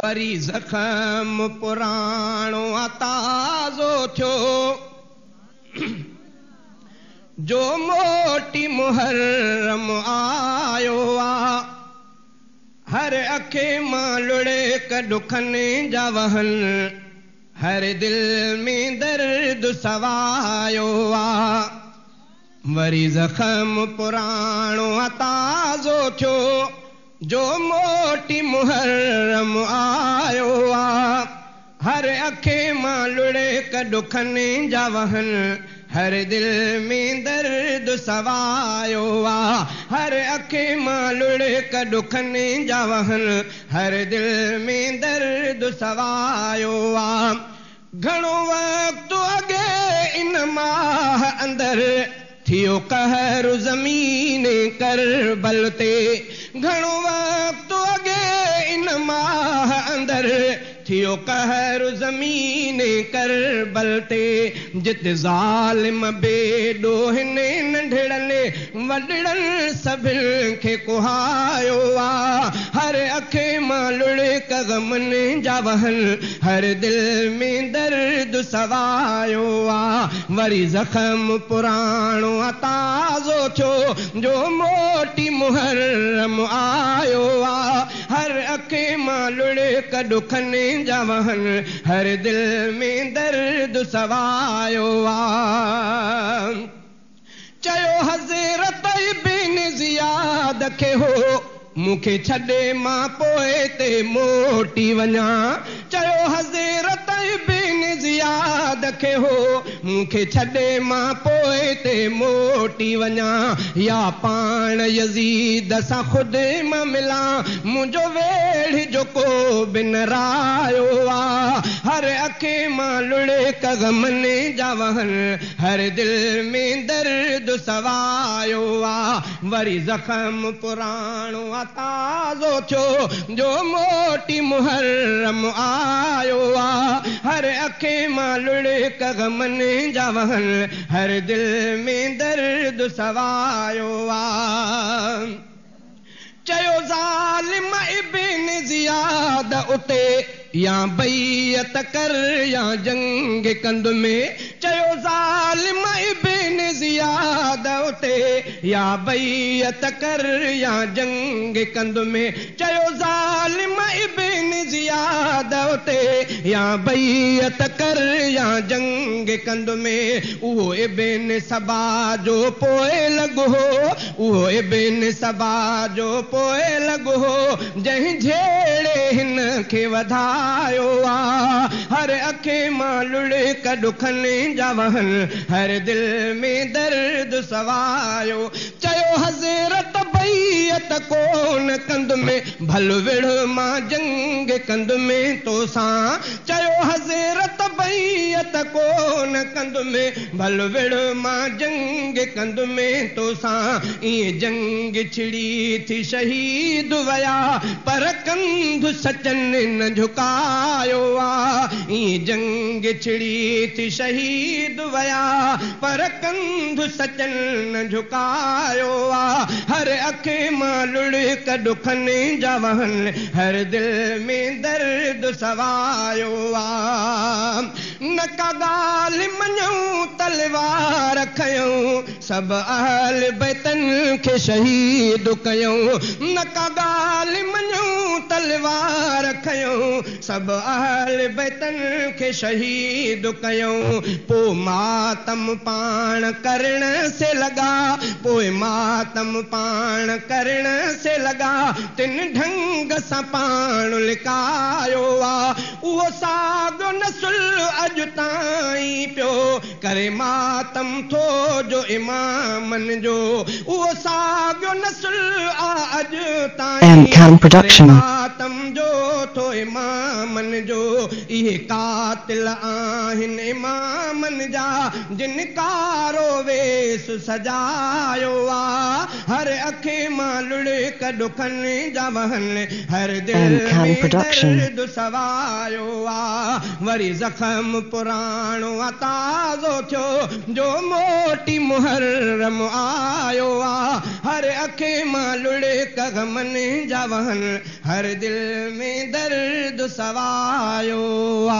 وري زخم پراڻو آ تازو ٿيو، جو موٽي محرم آيو آ. هر اک مان لڙڪ ڏکن جا وهن، هر دل ۾ درد سوايو آ. وري زخم پراڻو آ تازو ٿيو، جو موٽي محرم آيو آ. هر اک مان لڙڪ ڏکن جا وهن، هر دل ۾ درد سوايو آ. هر اک مان لڙڪ ڏکن جا وهن، هر دل ۾ درد سوايو آ. گهڻو وقت اڳي ان ماهه اندر ٿيو قهر زمين ڪربل تي. گهڻو وقت اڳي ان ماهه اندر ٿيو قهر زمين ڪربل تي، جت ظالم بي ڏوهن ننڍڙن وڏڙن سڀن کي ڪهايو آ. هر اک مان لڙڪ غمن جا وهن، هر دل ۾ درد سوايو آ. وري زخم پراڻو آ تازو ٿيو، جو موٽي محرم آيو آ. هر اک مان لڙڪ ڏکن جا وهن، هر دل ۾ درد سوايو آ. چيو حضرت ابن زياد کي هو، مون کي ڇڏي مان پوءِ تي موٽي وڃان. چيو حضرت ابن زياد کي هو، مون کي ڇڏي مان پوءِ تي موٽي وڃان، يا پاڻ يزيد سان خود مان ملان، منهنجو ويڙهه جو ڪو به نه رايو آ. هر اک مان لڙڪ غمن جا وهن، هر دل ۾ درد سوايو آ. وري زخم پراڻو آ تازو ٿيو، جو موٽي محرم آيو آ. هر اک مان لڙڪ غمن جا وهن، هر دل ۾ درد سوايو آ. چيو ظالم ابن زياد اتي، يا بيعت ڪر يا جنگ ڪند ۾. چيو ظالم ابن زياد اتي، يا بيعت ڪر يا جنگ ڪند ۾. چيو ظالم ابن زياد اتي، يا بيعت ڪر يا جنگ ڪند ۾. اهو ابن سبا جو پوءِ لڳ هو، اهو ابن سبا جو پوءِ لڳ هو، جنهن جهيڙي هن کي وڌايو آ. هر اک مان لڙڪ ڏکن جا وهن، هر دل ۾ درد سوايو. چيو حضرت بيعت ڪونه ڪند ۾، ڀل وڙهه مان جنگ ڪند ۾ توسان. چيو حضرت بيعت ڪونه ڪند ۾، ڀل وڙهه مان جنگ ڪند ۾ توسان. ائين جنگ ڇڙي ٿي شهيد ويا، پر ڪنڌ سچن نه جهڪايو آ. ائين جنگ ڇڙي ٿي شهيد ويا، پر ڪنڌ سچن نه جهڪايو آ. هر اک مان لڙڪ ڏکن جا وهن، هر دل ۾ درد سوايو آ. نه ڪا ڳالهه مڃون تلوار کنيون، سڀ اهل بيتن کي شهيد ڪيون. نه ڪا ڳالهه مڃون تلوار کنيون، سڀ اهل بيتن کي شهيد ڪيون. پوءِ ماتم پاڻ ڪرڻ سي لڳا، پوءِ ماتم پاڻ ڪرڻ سي لڳا، تن ڍنگ سان پاڻ لڪايو آ. اهو ساڳيو نسل اڄ تائين پيو ڪري ماتم ٿو جو امامن جو. اهو ساڳيو نسل آ اڄ تائين M Production. ماتم جو ٿو امامن جو. اهي قاتل آهن امامن جا، جن ڪارو ويس سجايو آ. هر اک مان لڙڪ ڏکن جا وهن، هر دل M ۾ Production. درد سوايو آ. وري زخم پراڻو آ تازو ٿيو، جو موٽي محرم آيو آ. هر اک اک مان لڙڪ غمن جا وهن، هر دل ۾ درد سوايو آ.